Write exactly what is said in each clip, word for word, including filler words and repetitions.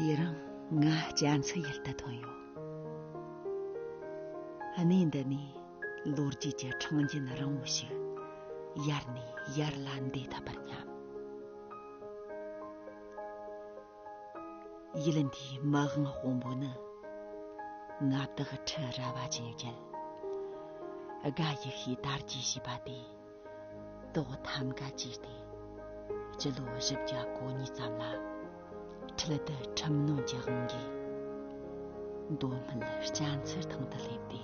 དེ་རིང་ང་རྒྱ་མཚོའི་ཡུལ་དུ་ཐོན་ཡོད། གནས་འདི་ནས་ལོ་རྒྱུས་ཀྱི་ཕྲེང་རྒྱུན་རིང་བོ་ཞིག་ཡར་ནས་ཡར་ལ་འདེད་ཐུབ་པར་སྙམ། ཡུལ་འདིའི་མི་དབང་དཔོན་པོ་ནི་མངའ་བདག་ཁྲི་རལ་པ་ཅན་ཡིན། དགའ་ཡེ་ཤེས་དར་རྒྱས་ཞེས་པ་དེས་དོག་ཐམ་ག་བཅས་ཏེ། སྤྱི་ལོ་བཞི་བརྒྱ་གོ་གཉིས་ཙམ་ལ་ཁྲི་ལྡེ་ཁྲིམས་གནོན་གྱི་དབང་གིས་མདོ་སྨད་རྒྱ་མཚོའི་ཐང་དུ་སླེབས་ཏེ།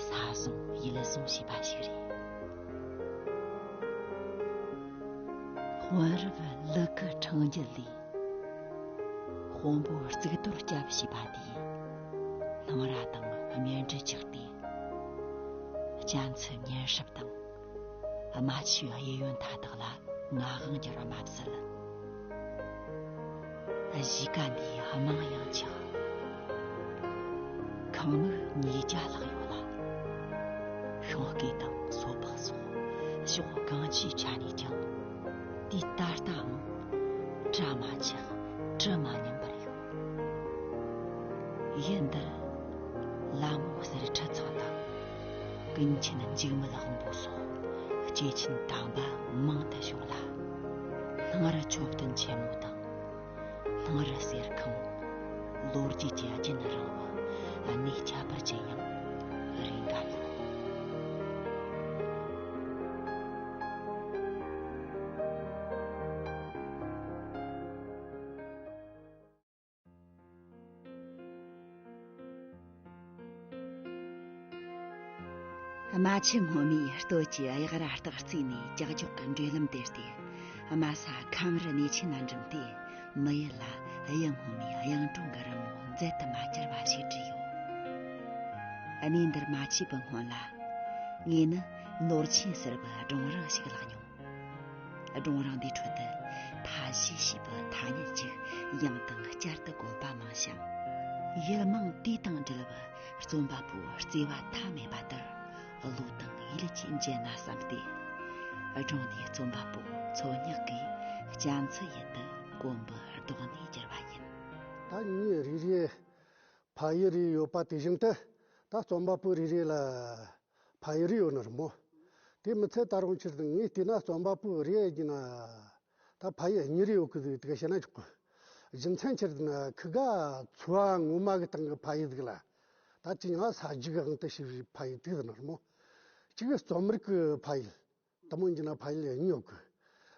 ས་བཟུང་ཡུལ་བཟུང་བྱས་པ་ཞིག་རེད། དཔོན་རབས་ལུ་གུ་ཕྲེང་རྒྱུད་ལས་དཔོན་པོ་གཙུག་ཏོར་སྐྱབས་ཞེས་པ་དེས་སྣང་ར་དང་སྨྱན་འབྲུ་ཆགས་ཏེ། རྒྱ་མཚོའི་མཉེན་སྲིབ་དང་རྨ་ཆུའི་གཡས་གཡོན་མཐའ་དག་ལ་མངའ་དབང་བསྒྱུར་བ་མ་ཟད། གཞིས་ཀ་འདིའི་དམངས་ཡང་ཆགས། ཁང་མིག་ཉིས་བརྒྱ་ལྷག་ཡོད་ལ། ཤིང་སྐས་དང་སོ་ཕག་སོགས་ཕྱོགས་གང་ཅིའི་ཆ་ནས་ཀྱང་དུས་ད་ལྟའང་གྲ་མ་ཆག་གྲི་མ་ཉམས་པར་ཡོད། ཡུལ་འདིར་ལ་མོ་གསེར་ཁྲི་ཚང་དང་། ཀུན་མཁྱེན་འཇིགས་མེད་དབང་པོ་སོགས་སྐྱེས་ཆེན་དམ་པ་མང་དུ་བྱུང་ལ། སྣང་ར་མཆོད་རྟེན་ཆེན་མོ་དང་། སྣང་ར་གསེར་ཁང་། ལོ་རྒྱུས་ཀྱི་རྒྱུན་རིང་བ་གནས་ཁྱད་པར་ཅན་ཡང་རེ་འགའ་ཡོད། རྨ་ཆུ་སྔོན་མོའི་སྟོད་ཀྱི་གཡག་ར་སྟག་རྩེ་ནས་ཀྱག་ཀྱོག་གི་འགྲོས་ལམ་དེད་དེ། རྨ་ས་ཁམས་རི་གནས་ཆེན་ལ་འགྲིམས་ཏེ། མི་ཡུལ་ལ་གཡུ་སྔོན་མོའི་གཡུང་དྲུང་གི་རི་མོ་མཛད་དུ་མ་གྱུར་པ་ཞིག་བྲིས་ཡོད། གནས་འདིར་མ་མཆིས་པའི་སྔོན་ལ། ངས་ནི་ནོར་ཆེན་ཟེར་བའི་སྒྲུང་རིང་ཞིག་བཀླགས་མྱོང་། སྒྲུང་རིང་འདིའི་ཁྲོད་དུ་ཕ་གཞིས་ཞེས་པའི་ཐ་སྙད་ཅིག་ཡང་དང་བསྐྱར་དུ་བཀོལ་པ་མང་ཞིང་། ཡུལ་མིང་དེ་དང་འབྲེལ་བའི་རྩོམ་པ་པོའི་བརྩེ་བ་མཐའ་མེད་པ་ལྟར་བློ་དང་ཡིད་ཀྱིས་འཇལ་ན་བསམ་སྟེ། སྒྲུང་འདིའི་རྩོམ་པ་པོ་མཚོ་སྙག་གིས་རྒྱ་མཚོའི་ཡུལ་དུ་གོམ་པའི་རྡོག་སྣེ་བསྒྱུར་བ་ཡིན། ད་མྱི་རེ་རེ་ཕ་ཡུལ་རེ་ཡོད་པ་དེ་བཞིན་དུ། ད་རྩོམ་པ་པོ་རེ་རེ་ལ་ཕ་ཡུལ་རེ་ཡོད་ནི་རེད་མོ། དེ་མི་ཚད་ད་རུང་ཕྱིར་དུ་ངས་བལྟས་ན་རྩོམ་པ་པོ་རེ་ཡིན་ན་ད་ཕ་ཡུལ་གཉིས་རེ་ཡོད་གི་ཟིག་དེ་ག་བཤད་ན་ཆོག་གི། རྒྱུ་མཚན་ཕྱིར་དུ་ན་ཁི་ག་འཚོ་བ་ངོ་མ་གི་སྟེང་གི་ཕ་ཡུལ་ཟིག་ལ། ད་ཅི་ཡང་ས་རྒྱུ་གི་དབང་དུ་བྱས་པའི་ཕ་ཡུལ་དེ་ཟིག་ནི་རེད་མོ། གཅིག་གི་རྩོམ་རིག་གི་ཕ་ཡུལ། དེ་མོ་ཡིན་ན་ཕ་ཡུལ་གཉིས་ཡོད་གི།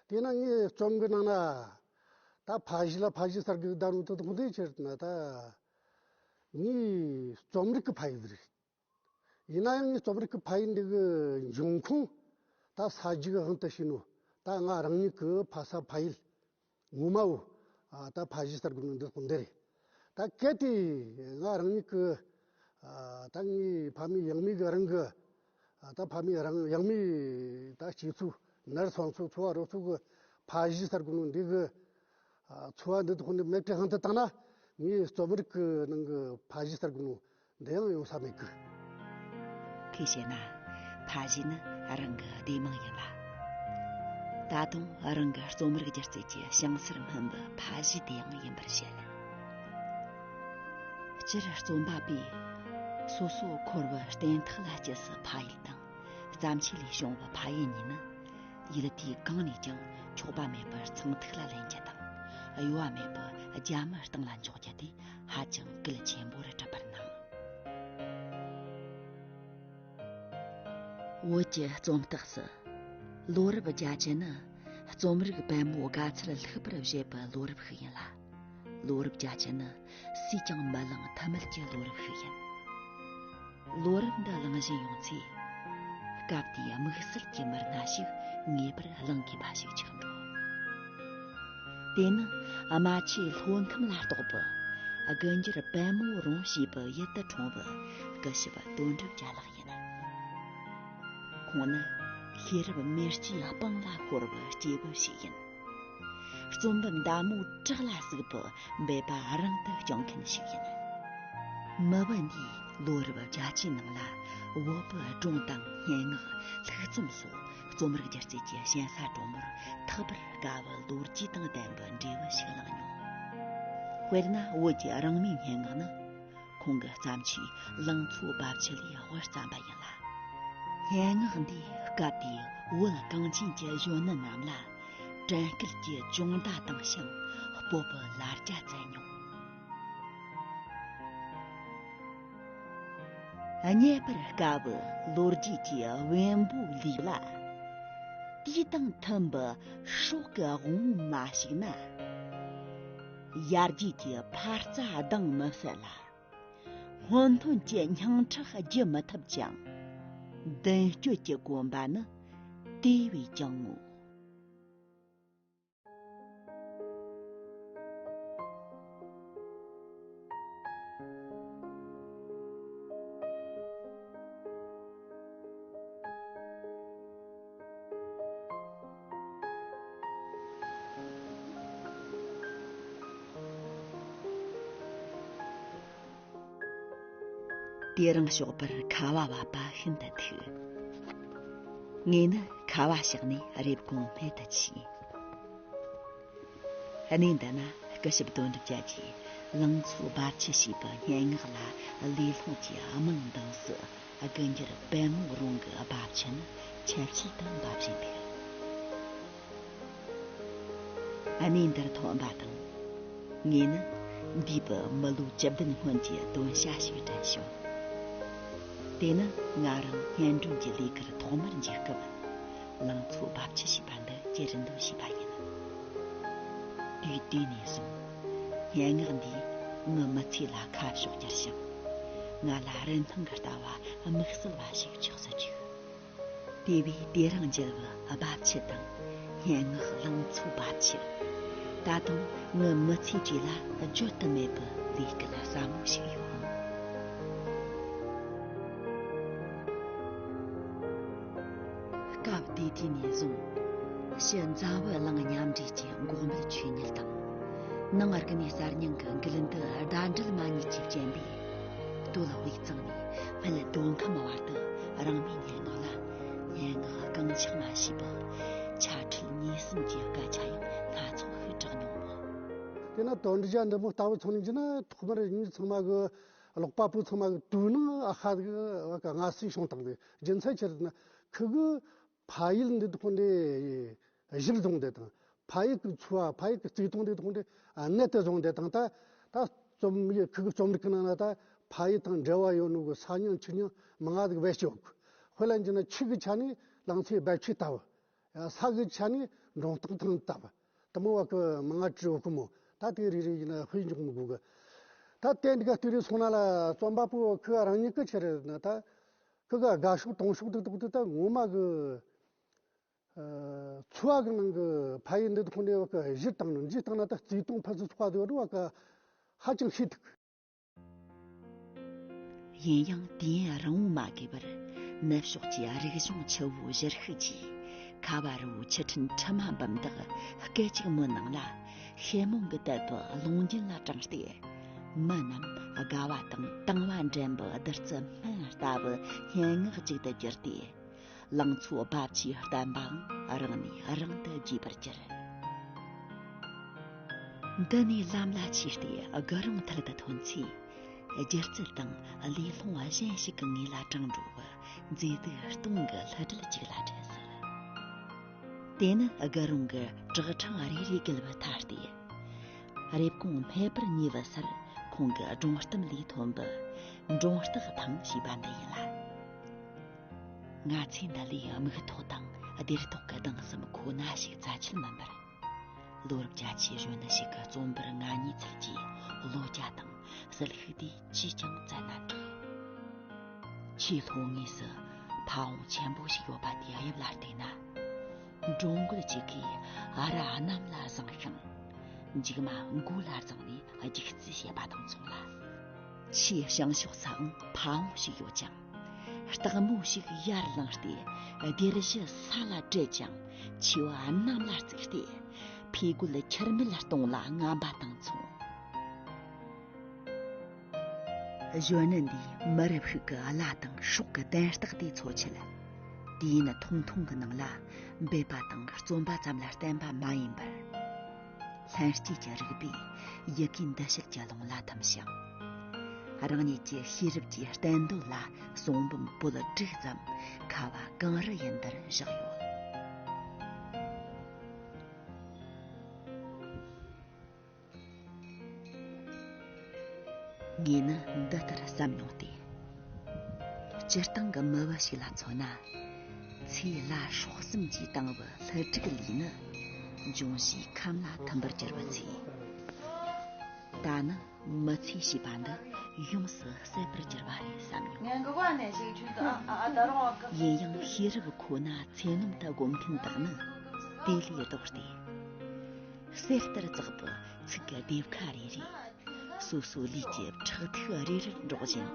དེས་ན་ངས་རྩོམ་གི་ནང་ན་ད་ཕ་གཞིས་ལ་ཕ་གཞིས་ཟེར་གི་ཟིག་ད་རུང་དེ་དོན་དེ་ཕྱིར་དུ་ན་ད། ངའི་རྩོམ་རིག་གི་ཕ་ཡུལ་རེད། ཡིན་ན་ཡང་ངའི་རྩོམ་རིག་གི་ཕ་ཡུལ་འདི་གི་འབྱུང་ཁུངས་ད་ས་རྒྱུས་ཀྱི་དབང་དུ་བྱས་ནོ། ད་ང་རང་ཉིད་ཀྱི་ཕ་ས་ཕ་ཡུལ་ངོ་མ་བོ། ཨ། ད་ཕ་གཞིས་ཟེར་དགོས་ནོ་འདི་ཁོ་འདི་རེད། ད་གལ་ཏེ་ང་རང་ཉིད་ཀྱི། ཨ། ད་ངའི་ཕ་མེས་ཡང་མེས་ཀྱི་རང་གི། ཨ། ད་ཕ་མེས་རང་ཡང་མེས་ད་སྐྱེས་ཚོ་ནར་སོན་ཚོ་འཚོ་བ་རོལ་ཚོ་གི་ཕ་གཞིས་ཟེར་དགོས་ནོ་འདི་གི། ཨ། འཚོ་བ་འདི་དག་ནི་མེད་པའི་དབང་དུ་བཏང་ན། ངའི་རྩོམ་རིག་གི་ནང་གི་ཕ་གཞིས་ཟེར་དགོས་ནོ་འདི་ཡང་ཡོང་ས་མེད་གི། དེ་བྱས་ན་ཕ་གཞིས་ནི་རང་གི་སྡེ་མིང་ཡིན་ལ། ད་དུང་རང་གི་རྩོམ་རིག་སྒྱུ་རྩལ་གྱི་བྱང་སར་སྨིན་པའི་ཕ་གཞིས་དེ་ཡང་ཡིན་པར་བཤད། སྤྱིར་རྩོམ་པ་པོས་སོ་སོ་འཁོར་བའི་རྟེན་ཐག་ལ་སྐྱེལ་སའི་ཕ་ཡུལ་དང་། བརྩམས་ཆོས་ལས་བྱུང་བའི་ཕ་ཡུལ་གཉིས་ནི། ཡུལ་དུས་གང་ནས་ཀྱང་འཁྱོག་པ་མེད་པར་ཚངས་ཐིག་ལ་ལེན་རྒྱུ་དང་། གཡོ་བ་མེད་པར་རྒྱ་མིའི་སྟེང་ལ་འཇོག་རྒྱུ་དེ་ཧ་ཅང་གལ་ཆེན་པོར་གྲུབ་པར་སྣང་། བོད་ཀྱི་རྩོམ་སྟེགས་སུ། ལོ་རབས་བརྒྱད་ཅུ་ནི་རྩོམ་རིག་པད་མོ་དགའ་ཚལ་ལྷུག་པར་བཞད་པའི་ལོ་རབས་ཤིག་ཡིན་ལ། ལོ་རབས་བརྒྱད་ཅུ་ནི་སུས་ཀྱང་མི་ལང་ཐུ་མེད་ཀྱི་ལོ་རབས་ཤིག་ཡིན། ལོ་རབས་འདི་གླེང་བཞིན་ཡོང་ཚེ། སྐབས་དེའི་དམིགས་བསལ་གྱི་མི་སྣ་ཞིག་ངེས་པར་གླེང་དགོས་པ་ཞིག་ཆགས་འགྲོ། དེ་ནི་རྨ་ཆུའི་ལྷོ་ཁམས་ལ་གཏོགས་པའི་དགུ་འགྱུར་པད་མོ་རོང་ཞེས་པའི་ཡུལ་དུ་འཁྲུངས་པའི་སྐུ་ཞབས་དོན་གྲུབ་རྒྱལ་ལགས་ཡིན། ཁོང་ནི་ཤེས་རབ་མེ་ལྕེའི་དཔུང་ལ་བསྐོར་བའི་སྐྱེས་བུ་ཞིག་ཡིན། རྩོམ་པ་མདའ་མོ་བྲག་ལ་ཟུག་པའི་འབད་པ་རང་དུ་སྐྱོང་མཁན་ཞིག་ཡིན། མི་བུ་འདིས་ལོ་རབས་བརྒྱད་ཅུའི་ནང་ལ་བོད་པའི་སྒྲུང་དང་སྙན་ངག། ལྷུག་རྩོམ་སོགས་རྩོམ་རིག་སྒྱུ་རྩལ་གྱི་ཞན་ས་དྲོན་མོར་ཐག་པར་དཀའ་བའི་ལོ་རྒྱུས་དང་ལྡན་པའི་འབྲས་བུ་ཞིག་བླངས་མྱོང་། དཔེར་ན་བོད་ཀྱི་རང་མོས་སྙན་ངག་ནི། ཁོང་གི་བརྩམས་ཆོས་ལང་ཚོ་རྦབ་ཆུ་ལས་དབུ་བརྩམས་པ་ཡིན་ལ། སྙན་ངག་འདིའི་སྐབས་དེའི་བོད་གངས་ཅན་གྱི་གཞོན་ནུ་རྣམས་ལ་དྲན་སྐུལ་གྱི་སྦྱོང་བརྡ་བཏང་ཞིང་། སྤོབས་པའི་ལ་རྒྱ་བསྩལ་མྱོང་། རྙེད་པར་དཀའ་བའི་ལོ་རྒྱུས་ཀྱི་བེམ་པོའི་ལུས་ལ། དུས་དང་མཐུན་པའི་སྲོག་གི་དབང་པོ་མ་ཞུགས་ན། ཡར་རྒྱས་ཀྱི་འཕར་རྩ་ལྡང་མི་སྲིད་ལ། སྔོན་ཐོན་གྱི་སྙིང་ཁྲག་རྒྱུ་མི་ཐུབ་ཅིང་། མདུན་སྐྱོད་ཀྱི་གོམ་པ་ནི་དེ་བས་ཀྱང་ངོ་། དེ་རིང་ཞོགས་པར་ཁ་བ་བབས་པ་ཤིན་ཏུ་ཐུག་ངས་ནི་ཁ་བ་བཤགས་ནས་རེབ་གོང་སྨད་དུ་ཕྱིན། གནས་འདི་ན་སྐུ་ཞབས་དོན་གྲུབ་རྒྱལ་གྱིས་ལང་ཚོ་རྦབ་ཆུ་ཞེས་པའི་སྙན་ངག་ལ་ལས་སློང་གི་རྨང་འདིང་སྲིད། དགུ་འགྱུར་པད་མོ་རོང་གི་རྦབ་ཆུ་ནི་ཆབ་ཆིལ་དུ་འབབ་བཞིན་འདུག་གནས་འདིར་ཐོན་པ་དང་། ངས་ནི་འདས་པའི་མི་ལོ་བཅུ་བདུན་སྔོན་གྱི་དོན་བྱ་ཞིག་དྲན་བྱུང་། དེ་ནི་ང་རང་སྙན་སྒྲོན་གྱི་ལས་ཀར་ཐོག་མར་འཇུག་སྐབས། ལང་ཚོ་རྦབ་ཆུ་ཞེས་པ་འདི་ཅེར་འདོན་བྱས་པ་ཡིན། དུས་དེ་ནས་བཟུང་། སྙན་ངག་འདིས་ངའི་མི་ཚེ་ལ་ཁ་ཕྱོགས་བསྒྱུར་ཞིང་། ང་ལ་རིན་ཐང་གི་ལྟ་བ་དམིགས་བསལ་བ་ཞིག་ཆགས་སུ་བཅུག་དེ་བས་དེ་རིང་མཇལ་བའི་རྦབ་ཆུ་དང་། སྙན་ངག་ལང་ཚོའི་རྦབ་ཆུ། ད་དུང་ངའི་མི་ཚེའི་གྲས་ལ་བརྗོད་དུ་མེད་པའི་ལས་སྐལ་ཟབ་མོ་ཞིག་ཡོད། སྐབས་དེ་དུས་ནས་བཟུང་། ཕྱི་འཛམ་བུ་གླིང་མཉམ་འབྲེལ་གྱི་འགོག་མེད་ཆོས་ཉིད་དང་། ནང་རིག་གནས་གསར་རྙིང་གི་འགུལ་འདུ་ཟླ་སྒྲིལ་མ་གཉིས་ཀྱིས་རྐྱེན་པས། སྟོད་དབུས་གཙང་ནས་སྨད་མདོ་ཁམས་བར་དུ་རང་མོས་སྙན་ངག་ལ། སྙན་ངག་རྐང་འཇགས་མ་བྱས་པར་ཆ་འཕྲུལ་གཉིས་གསུམ་གྱི་སྐད་ཆ་ཡང་སྣ་ཚོགས་ཤིག་གྲགས་མྱོང་མོད། དེས་ན་དོན་གྲུབ་རྒྱལ་འདི་མོ་ལྟ་བུ་ཚོ་ནི་ཡིན་ན་ཐོག་མར་མྱི་ཚང་མ་གི་ཀློག་པ་པོ་ཚང་མ་གི་དུས་ནང་ཨ་ཁ་གི་སྔ་སེ་བྱུང་བཏང་ནས། རྒྱུ་མཚན་ཆི་རེད་ན་ཁུ་གི་ཕ་ཡུལ་འདི་དག་འདི་གཞིར་བཟུང་སྟེ་དང་། ཕ་ཡུལ་གྱི་འཚོ་བ། ཕ་ཡུལ་གྱི་བརྩེ་དུང་འདི་དག་འདི་གནད་དུ་བཟུང་སྟེ་དང་། ད་ད་རྩོམ་ཡིག་ཁུ་གི་རྩོམ་རིག་གི་ནང་ན་ད་ཕ་ཡུལ་དང་འབྲེལ་བ་ཡོད་ནོ་གི་ས་མྱིང་ཆུ་མྱིང་མང་ང་ཟིག་བེད་སྤྱོད་གི། དཔེ་ལ་འཇོག་ན་ཆུ་གི་ཆ་ནས་ལང་ཚོའི་རྦབ་ཆུ་ལྟ་བུ། ས་གི་ཆ་ནས་འབྲོང་སྟག་ཐང་ལྟ་བུ། དེ་མོ་བ་གི་མང་ང་བྲིས་ཡོད་གི་མོ། ད་དེ་རེ་རེ་ཡིན་ན་དཔེ་འཇོག་མི་དགོས་གི། ད་དེ་འདི་ག་ལྟོས་རེ་སོང་ན་ལ་རྩོམ་པ་པོ་ཁུ་རང་ཉིད་གི་ཆི་རེད་ན་ད། ཁུ་ག་དགའ་ཕྱོགས་གཏོང་ཕྱོགས་དེ་དག་དེ་ད་ངོ་མ་གི། ཨ། འཚོ་བ་གི་ནང་གི་ཕ་ཡུལ་འདི་དག་འདི་བ་གི་གཞིར་བཏང་ནས་འཇིག་བཏང་ན་ད་བརྩེ་དུང་ཕུན་སུམ་ཚོགས་པ་དེ་བ་གི་ཧ་ཅང་ཤེས་ཐུབ། ཡིན་ཡང་དུས་ཡུན་རིང་བོ་མ་དགོས་པར། ནུབ་ཕྱོགས་ཀྱི་རིག་གཞུང་ཆུ་བོའི་བཞུར་ཤུགས་ཀྱིས། ཁ་བ་རི་བོའི་ཆུ་ཕྲན་དྲི་མ་འབུམ་དག་སྐད་ཅིག་མའི་ནང་ལ་ཤེས་རྨོངས་ཀྱི་དད་པའི་ཀློང་རྒྱུན་ལ་དྲངས་ཏེ། མི་རྣམས་དགའ་བ་དང་དང་བ་འདྲེན་པའི་བདུད་རྩི་སྨན་ལྟ་བུའི་སྙན་ངག་ཅིག་ཏུ་གྱུར་ཏེ། ལང་ཚོའི་རྦབ་ཆུའི་བསྟན་པའང་རིང་ནས་རིང་དུ་རྒྱས་པར་གྱུར། འདི་ནས་ལམ་ལ་ཆས་ཏེ་དགུ་རོང་མཐིལ་དུ་ཐོན་ཚེ། སྒྱུ་རྩལ་དང་ལས་སློང་གཞན་ཞིག་གི་ངོས་ལ་དྲངས་འགྲོ་བའི་མཛེས་སྡུག་སྟོང་གི་ལྷ་སྒྲིལ་ཅིག་ལ་འཕྲད་སྲིད། དེ་ནི་དགུ་རོང་གི་བྲག་འཕྲང་རེ་རེ་བརྒལ་བའི་མཐའ་སྟེ། རེབ་གོང་སྨད་པར་ཉེ་བའི་སར་ཁོང་གི་སྒྲུང་གཏམ་ལས་ཐོན་པའི་སྒྲུང་སྟེགས་ཐང་ཞེས་པ་འདི་ཡིན་ལ། ང་ཚོས་འདི་ལས་སྨུག་ཐོག་དང་སྡེར་ཐོག་གི་གདུང་སེམས་ཁོ་ན་ཞིག་རྩ་ཆེར་མིན་པར། ལོ་རབས་བརྒྱད་ཅུའི་གཞོན་ནུ་ཞིག་གི་རྩོམ་པར་ང་ཉིད་ཚུལ་གྱིས་བློ་རྒྱ་དང་ཟིལ་ཤུགས་དེ་ཅིས་ཀྱང་བཙལ་ན་འགྲིག་ཆེས་ལྷོ་ངོས་སུ་ཕ་བོང་ཆེན་པོ་ཞིག་ཡོད་པ་དེའི་དབྱིབས་ལ་བལྟས་ན། འབྲོང་རྒོད་ཅིག་གིས་ཨ་ར་གནམ་ལ་བཟུང་ཞིང་། མཇུག་མ་མགོ་ལ་བརྫངས་ནས་རྒྱུག་རྩིས་བྱེད་པ་དང་མཚུངས་ལ། ཆུའི་བྱང་ཕྱོགས་སུའང་ཕ་བོང་ཞིག་ཡོད་ཅིང་། སྟག་མོ་ཞིག་ཡར་ལངས་ཏེ་སྡེར་གཞི་ས་ལ་བྲད་ཅིང་མཆེ་བ་གནམ་ལ་བཙུགས་ཏེ་ཕས་རྒོལ་ཁྱུར་མིད་གཏོང་ལ་རྔམ་པ་དང་མཚུངས། གཞོན་ནུ་འདིས་མི་རབས་ཤིག་གི་བླ་དང་སྲོག་གི་དན་རྟགས་དེ་འཚོལ་ཆེད། དུས་ཡུན་ཐུང་ཐུང་གི་ནང་ལ་འབད་པ་དང་རྩོམ་པ་ཙམ་ལ་བརྟེན་པ་མ་ཡིན་པར། ལྷན་སྐྱེས་ཀྱི་རིག་པས་ཡི་གེའི་འདུ་བྱེད་ཀྱི་ཀློང་ལ་ཐིམ་ཞིང་། རང་ཉིད་ཀྱི་ཤེས་རབ་ཀྱི་བསྟན་དོན་ལ་གསུང་འབུམ་པོད་དྲུག་ཙམ་ཁ་བ་གངས་རི་ཡན་འདིར་བཞག་ཡོད། ངས་ནི་འདི་ལྟར་བསམ་མྱོང་སྟེ། སྤྱིར་བཏང་གི་མི་བུ་ཞིག་ལ་མཚོན་ན། ཚེ་ལ་སྲོག་གསུམ་གྱིས་བཏང་བའི་ལྷུ་ཕྲུག་ལུས་ནི། འབྱུང་བཞིའི་ཁམས་ལ་ཐིམ་པར་གྱུར་པའི་ཚེ། ད་ནི་མི་ཚེ་ཞེས་པ་འདི་ཡོངས་སུ་ཟད་པར་གྱུར་པ་རེད་བསམ་མྱོང་། ཡིན་ཡང་ཤེས་རབ་ཁོ་ན་ཚད་ནོམ་དུ་སྒོམ་མཁན་དག་ནི་དེ་ལས་ལྡོག་སྟེ། གསེར་ལྟར་བཙགས་པའི་ཚིག་གི་སྡེབ་ཁ་རེ་རེ། སོ་སོའི་ལུས་ཀྱི་ཁྲག་ཐིགས་རེ་རེར་འགྲོགས་བཞིན།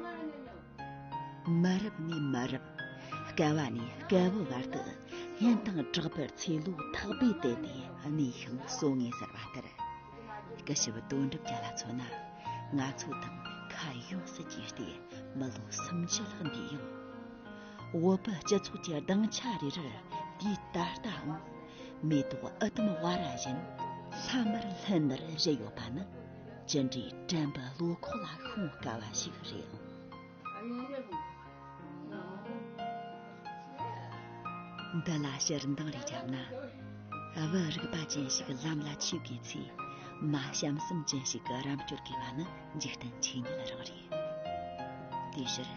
མི་རབས་ནས་མི་རབས། བསྐལ་བ་ནས་བསྐལ་བའི་བར་དུ་སྙན་དང་གྲགས་པར་ཚེ་ལོ་ཐག་པས་བཏེགས་ཏེ་གནས་ཤིང་གསོན་ངེས་ཟེར་བ་ལྟར། སྐུ་ཞབས་དོན་གྲུབ་རྒྱལ་ལ་མཚོན་ན། ང་ཚོ་དང་ཁ་ཡོངས་སུ་གྱེས་ཏེ་མི་ལོ་སུམ་ཅུ་ལྷག་འདས་ཡང་། བོད་པའི་སྤྱི་ཚོགས་ཀྱི་སྡིངས་ཆ་རེ་རེར་དུས་ད་ལྟའང་མེ་ཏོག་ཨུ་དུམ་ཝ་ར་བཞིན་ལྷམ་མེར་ལྷན་ནེར་བཞད་ཡོད་པ་ནི་ཅི་འདྲའི་དྲན་པའི་བློ་ཁོག་ལ་ཤོང་དཀའ་བ་ཞིག་རེད་ཨང་། འདི་ལ་ཕྱིར་འདང་རེ་བརྒྱབ་ན། བུ་རིག་པ་ཅན་ཞིག་ལམ་ལ་ཆས་པའི་ཚེ། མ་བྱམས་སེམས་ཅན་ཞིག་གི་རམ་སྐྱོར་དགོས་པ་ནི་འཇིག་རྟེན་ཆོས་ཉིད་རང་རེད། དེའི་ཕྱིར།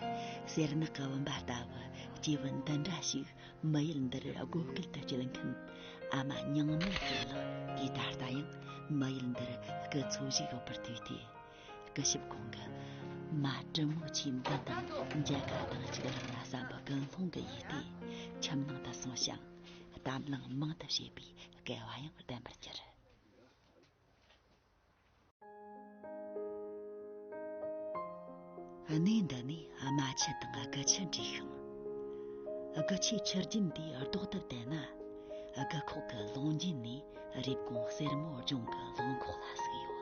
གསེར་ནག་གི་བུམ་པ་ལྟ་བུ་སྐྱེས་བུ་འདི་འདྲ་ཞིག་མི་ཡུལ་འདིར་བགོ་སྐལ་དུ་སྐྱེལ་མཁན་ཨ་མ་མྱང་མེད་ཀྱི་ལག་གིས་ད་ལྟ་ཡང་མི་ཡུལ་འདིར་སྐུ་འཚོ་བཞིན་ཡོད་པར་དུས་ཏེ། སྐུ་ཞབས་ཁོང་གི་མ་དྲིན་མོ་ཆེའི་མདུན་དུ་མཇལ་ཁ་དང་གཅིག་རང་ལ་བསམ་པའི་ཀུན་སློང་གི་ཡིད་དེ་ཁྱིམ་ནང་དུ་སོང་ཞིང་གཏམ་གླེང་མང་དུ་བྱེད་པའི་སྐལ་བ་ཡང་ལྡན་པར་གྱུར། གནས་འདི་ནས་རྨ་ཆུ་དང་དགུ་ཆུ་འདྲེས་ཤིང་། དགུ་ཆུའི་ཆུ་རྒྱུན་འདིའི་ལྡོག་ཏུ་བལྟས་ན། དགུ་ཁོག་གི་ལུང་རྒྱུན་ནས་རེབ་གོང་གསེར་མོ་ལྗོངས་ཀྱི་ལུང་ཁོག་ལ་ཟུག་ཡོད།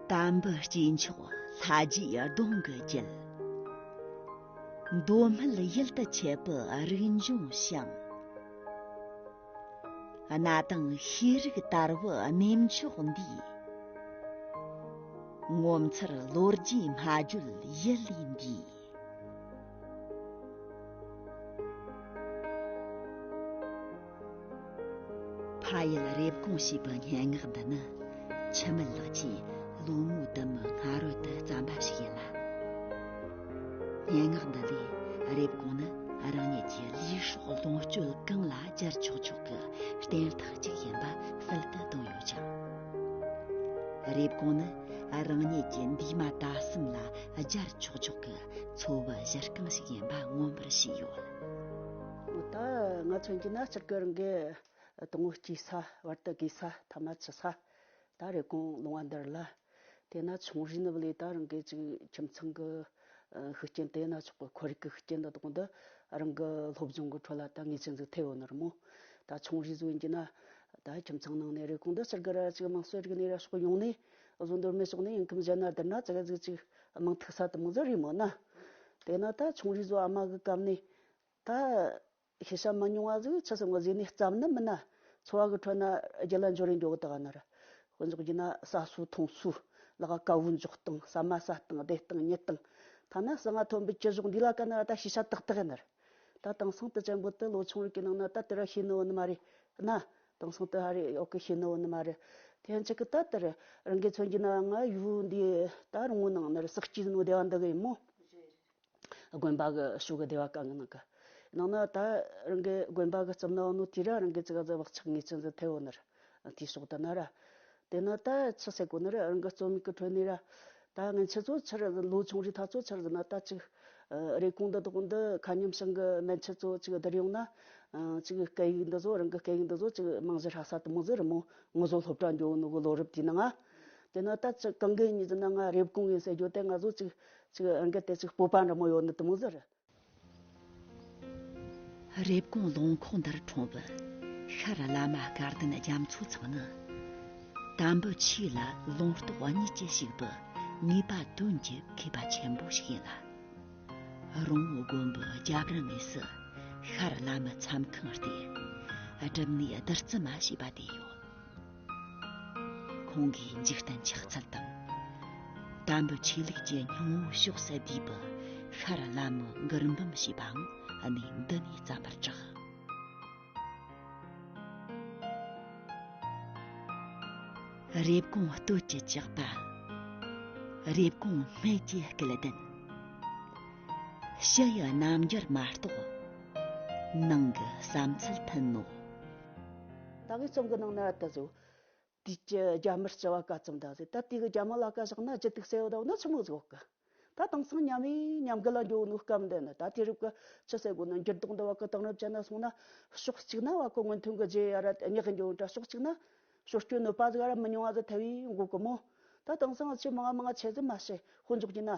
དམ་བུ་སྐྱེས་མཆོག་ལྷ་རྗེའི་གདུང་གི་རྒྱུད། མདོ་སྨད་ཡུལ་དུ་མཆེད་པའི་རིག་འབྱུང་ཞིང་། གནའ་དེང་ཤེས་རིག་དར་བུ་གནས་མཆོག་འདིའི། ངོ་མཚར་ལོ་རྒྱུས་སྨྲ་བརྗོད་ཡུལ་ལས་འདས། ཕ་ཡུལ་རེབ་གོང་ཞེས་པའི་སྙན་ངག་འདི་ནི། འཆི་མེད་ལགས་ཀྱིས་ལོ་ངོ་དུ་མའི་སྔ་རོལ་དུ་བརྩམས་པ་ཞིག་ཡིན་ལ། སྙན་ངག་འདི་ལས་རེབ་གོང་ནི་རང་ཉིད་ཀྱི་ལུས་སྲོག་ལོངས་སྤྱོད་གང་ལ་སྦྱར་ཆོག་ཆོག་གི་རྟེན་ཐག་ཅིག་ཡིན་པ་གསལ་དུ་བཏོན་ཡོད་ཅིང་། རེབ་གོང་ནི་རང་ཉིད་ཀྱི་འདས་མ་ད་གསུམ་ལ་སྦྱར་ཆོག་ཆོག་གི་འཚོ་བའི་གཞི་རྐང་ཞིག་ཡིན་པ་མངོན་པར་བྱས་ཡོད། ད་ང་མཚོན་གྱི་ན་སྤྱིར་གི་རང་གི་དང་པོ་སྐྱེས་ས། བར་དུ་གི་ས། ཐ་མ་འཆི་ས། ད་རེབ་གོང་ལུང་བ་འདིར་ལ། དེ་ན་ཆུང་རིག་ནི་བ་ལས་ད་རང་གི་ཅིག་ཁྱིམ་ཚང་གི་ཨ་ཤུགས་རྐྱེན་དེ་ན་ཆོག་གི་ཁོར་ཡུག་གི་ཤུགས་རྐྱེན་འདི་དག་འདི་རང་གི་སློབ་སྦྱོང་གི་ཁྲོད་ལ་ད་ངེས་ཅན་ཟིག་ཐེབས་ཡོད་ནི་རེད་མོ། ད་ཆུང་རིག་ཟིག་ཡིན་གྱི་ན་ད་ཁྱིམ་ཚང་ནང་ནས་རེབ་གོང་འདི་ཕྱིར་གི་ར་ཅིག་དམངས་སྲོལ་རིག་གནས་ར་ཕྱོགས་ཡོང་ནས་བཟོ་འདོར་མེད་ཕྱོགས་ནས་ཡིན་ཁུམ་བཞག་ན་བསྡུར་ན་ཙི་ག་ཟིག་ཅིག་མིང་ཐུག་ས་དེ་མོ་ཟིག་རེད་མོ་ན། དེ་ན་ད་ཆུང་རིག་ཟིག་ཨ་མ་གི་སྐབས་ནས། ད་ཤེས་བྱ་མི་ཉུང་བ་ཟིག་ཆི་ཟེར་ངོ་ཟིག་ནས་བརྩམས་ནི་མིན་ན། འཚོ་བ་གི་ཁྲོད་ན་རྒྱུད་ལ་འབྱོར་རེ་འགྱོ་གི་དག་ནི་རེད། དཔེ་འཇོག་རྒྱུ་ན་ཟ་སྲོལ་འཐུང་སྲོལ། ལག་ག་བུ་འཇོག་སྟངས། ཟ་མ་ཟ་སྟངས། བསྡད་སྟངས་ཉལ་སྟངས། ཐ་ན་གསང་བ་ཐོན་པའི་གྱི་གཞོགས་འདི་ལ་ཀ་ན་ད་ཤེས་བྱ་ཏག་ཏག་ཡིན་ནི་རེད། ད་དེང་སང་དུ་ཅན་པོ་དུ་ལོ་ཆུང་རིགས་ཀྱི་ནང་ན་ད་དེ་ར་ཤེས་ནི་བོ་ནི་མ་རེད་ན། དེང་སང་དུ་ཧ་རེ་ཡོད་གི་ཤེས་ནི་བོ་ནི་མ་རེད། དེ་ཡང་ཅིག་གི་ད་དེ་ར་རང་གི་མཚོན་རྒྱུ་ན་ང་ཡུལ་འདི་ད་རང་ངོ་ནང་ནི་ར་ཟག་སྐྱིད་ནོ་བདེ་བ་འདི་གི་ཡིན་མོ། དགོན་པ་གི་ཕྱོགས་གི་སྡེ་བ་གང་གི་ནང་གི་ནང་ན་ད་རང་གི་དགོན་པ་གི་རྩིབ་ན་བ་ནོ་དེ་ར་རང་གི་ཙི་ག་ཙི་བག་ཆགས་ངེས་ཅན་ཟིག་ཐེ་བོ་ནར་དེའི་ཕྱོགས་དུ་ན་ར། དེ་ན་ད་ཆི་ཟེར་གོ་ནི་ར་རང་གི་རྩོམ་ཡིག་གི་ཁྲོད་ནས་ར། ད་ངན་ཆི་ཚོ་ཆི་ར་ལོ་ཆུང་རིགས་ཐ་ཚོ་ཆི་ར་ཟིན་ན་ད་ཅིག་རེ་གོང་འདི་དོག་འདི་ཁ་ཉམས་ཤིང་གི་མན་ཆི་ཚོ་ཅིག་བསྡུར་ཡོང་ན། ཅིག་སྐད་ཡིག་འདི་ཚོ་རང་གི་སྐད་ཡིག་འདི་ཚོ་ཅིག་རྨང་གཞི་ཧྲ་ས་དུ་མོ་ཟིག་རི་མོ་ངོ་ཚོ་སློབ་གྲྭ་འགྱོ་ནོ་གི་ལོ་རབས་དེའི་ནང་ང་། དེ་ན་ད་ཅིག་གང་གི་ཉིད་ཟིན་ན་ང་རེབ་གོང་ཡིན་ཟེར་རྒྱུ་དེ་ང་ཚོ་ཅིག་ཅིག་རང་གི་དེ་ཅིག་སྤོབས་པ་འདྲ་མོ་ཡོད་ནི་དུ་མོ་ཟེར། རེབ་གོང་ལུང་ཁོག་འདིར་འཁྲུངས་པའི་ཤར་བླ་མ་སྐལ་ལྡན་རྒྱ་མཚོ་ཚང་ནི། དམ་པའི་ཆོས་ལ་ལུང་རྟོགས་གཉིས་ཀྱིས་ཕྱུག་པའི་ངེས་པ་དོན་གྱི་མཁས་པ་ཆེན་པོ་ཞིག་ཡིན་ལ། རོང་བོ་དགོན་པའི་རྒྱབ་རི་ངོས་སུ་ཤར་བླ་མའི་མཚམས་ཁང་སྟེ། སྒྲུབ་ནས་བདུད་རྩི་མ་ཞེས་པ་དེ་ཡོད། ཁོང་གིས་འཇིག་རྟེན་ཆགས་ཚུལ་དང་། དམ་པའི་ཆོས་ལུགས་ཀྱི་སྙིང་བོ་ཕྱོགས་སུ་བསྡུས་པའི་ཤར་ལྷ་མོའི་མགུར་འབུམ་ཞེས་པའང་གནས་འདི་ནས་བརྩམས་པར་གྲགས། རེབ་གོང་སྟོད་ཀྱི་ཇག་པ། རེབ་གོང་སྨད་ཀྱི་སྐལ་ལྡན། ཕྱི་ཡི་རྣམ་འགྱུར་མ་གཏོགས། ནང་གི་བསམ་ཚུལ་མཐུན་ནོ། ད་གི་རྩོམ་གི་ནང་ན་ད་ཟེར། དུས་ཀྱི་རྒྱ་མི་སྤྱི་བ་ཀ་ཙམ་ད་ཟེར། ད་དེ་གི་རྒྱ་མི་ལ་ཀ་བཞག་ན་ལྗིད་ཏིག་སེ་ཡོད་ད་ན་ཆི་མོ་ཟིག་ཡོད་གི། ད་དེང་སང་ཉམས་ཡིན་ཉམས་གི་ལ་འགྱོ་ནོ་སྐབས་འདི་ནི། ད་དུས་རབས་ཀྱི་ཆི་ཟེར་དགོས་ན། འགྱུར་ལྡོག་འདི་བ་གི་དེང་རབས་ཅན་ན་སོང་ན། ཕྱོགས་གཅིག་ན་བ་གི་སྔོན་ཐོན་གྱི་རྗེས་ཡ་ར་ཉག་གི་འགྱོ་འདྲ། ཕྱོགས་གཅིག་ན་ཤོར་སྐྱོན་གནོད་པ་ཟིག་ར་མི་ཉུང་བ་ཟིག་ཐེབས་ཡིན་དགོས་གི་མོ། ད་དེང་སང་ཆི་མང་ང་མང་ང་ཆེ་ཟིག་མ་བཤད། དཔེ་འཇོག་རྒྱུ་ན།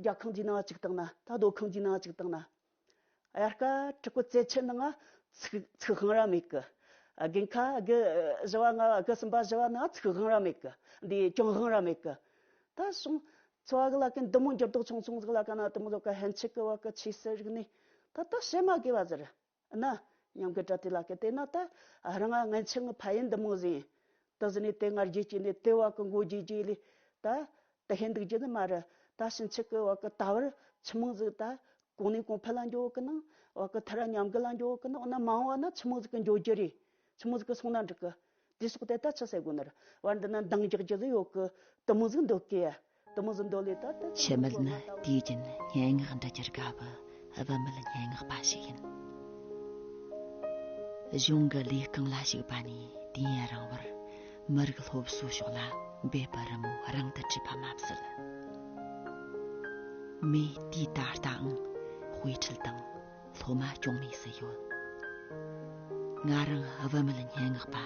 རྒྱ་ཁང་འདི་ནང་གཅིག་བཏང་ན། ད་རྡོ་ཁང་འདི་ནང་གཅིག་བཏང་ན། དབྱར་ཁ་དྲུག་པའི་ཚེས་ཆུ་ནང་ང་ཚིག་ཚིག་དབང་ར་མེད་གི། དགུན་ཁ་དགུ་བཞི་བ་ལྔ་བ་དགུ་གསུམ་པ་བཞི་བ་ནང་ཚིག་དབང་ར་མེད་གི། འདི་གྱང་དབང་ར་མེད་གི། ད་སོང་། འཚོ་བ་གི་ལ་ཀན་འདི་མོ་འགྱུར་ལྡོག་ཆུང་ཆུང་ཟིག་ལ་ཀ་ན་དེ་མོ་ཟོ་ཀ་ཧན་ཆིག་གི་བ་ཀ་ཆི་སི་རིག་ནི། ད་ད་བཤད་མ་དགོས་བ་ཟེར། ན། ཉམས་གི་དྲ་དེ་ལ་ཀ་དེ་ན་ད་རང་ང་ངན་ཆེ་ངི་ཕ་ཡིན་འདི་མོ་ཟིན། ད་ཟི་ནི་དེ་ང་རྒྱལ་གྱི་ནི་དེ་བ་ཀ་མགོ་རྒྱས་རྒྱས་ལི། ད་ད་ཧན་འདུག་རྒྱུ་ནི་མ་རེད། ད་ཕྱིན་ཆད་གི་བ་ཀ་ད་བར་ཆི་མོ་ཟིག་ད་གོང་ནས་གོང་འཕེལ་ལ་འགྱོ་གི་ནང་། བ་ཀ་ཐ་ར་ཉམས་གི་ལ་འགྱོ་གི་ནང་། འོ་ན་མང་བ་ན་ཆི་མོ་ཟིག་གི་འགྱོ་རྒྱུ་རེད། ཆི་མོ་ཟིག་གི་སོང་ན་འགྲིག་གི། དེ་སོགས་དེ་ད་ཆི་ཟེར་དགོས་ནི་རེད། བར་འདི་ན་འདང་རྒྱག་རྒྱུ་ཟིག་ཡོད་གི། དེ་མོ་ཟིག་འདོད་གི་ཡ། དེ་མོ་ཟིག་འདོད་ལས་ད་ད་ཆི་མོ་ཟིག་ནི་དུས་རྒྱུན་སྙན་ངག་འབྲི་རྒྱུར་དགའ་བའི་བུད་མེད་སྙན་ངག་པ་ཞིག་ཡིན། གཞུང་གི་ལས་རྐང་ལ་ཞུགས་པ་ནས་དུས་ཡུན་རིང་བར་མི་རིགས་སློབ་གསོའི་ཕྱོགས་ལ་འབད་པའི་རི་མོ་རིང་དུ་བྲིས་པ་མ་ཟད། མོས་དུས་ད་ལྟའང་དཔེ་ཁྲིད་དང་སློབ་མ་སྐྱོང་མུས་སུ་ཡོད། ང་རང་བུད་མེད་སྙན་ངག་པ་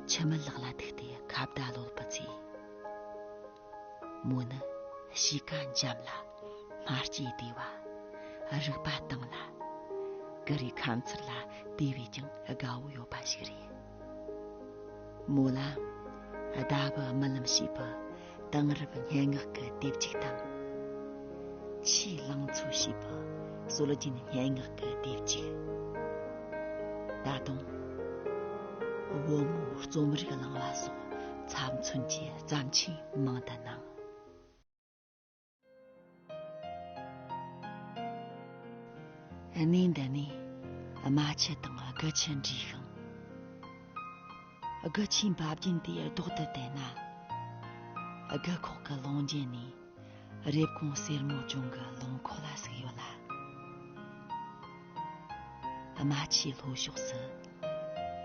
འཆི་མེད་ལགས་ལ་ཐུག་སྟེ་ཁ་བརྡ་གློད་པའི་ཚེ། མོ་ནི་གཤིས་ཀ་འཇམ་ལ་སྨྲ་ལྕེ་བདེ་བ། རིག་པ་དྭངས་ལ། ཀུ་རེ་ཁ་མཚར་ལ་དེ་བས་ཀྱང་དགའ་བོ་ཡོད་པ་ཞིག་རེད། མོ་ལ་ཟླ་བུ་རྨི་ལམ་ཞེས་པའི་དེང་རབས་སྙན་ངག་གི་དེབ་ཅིག་དང་། ཆུའི་ལང་ཚོ་ཞེས་པའི་སྲོལ་རྒྱུན་སྙན་ངག་གི་དེབ་ཅིག། ད་དུང་བུ་མོའི་རྩོམ་རིག་བླངས་པ་སོགས་ཚབ་མཚོན་གྱི་བརྩམས་ཆོས་མང་དུ་གནང་། གནས་འདི་ནས་རྨ་ཆུ་དང་དགུ་ཆུ་འདྲེས་ཤིང་། དགུ་ཆུའི་འབབ་རྒྱུན་དེ་ལྡོག་ཏུ་བལྟས་ན། དགུ་ཁོག་གི་ལུང་བརྒྱུད་ནས་རེབ་གོང་སེར་མོ་ལྗོངས་ཀྱི་ལུང་ཁོག་ལ་ཟུག་ཡོད་ལ། རྨ་ཆུའི་ལྷོ་ཕྱོགས་སུ་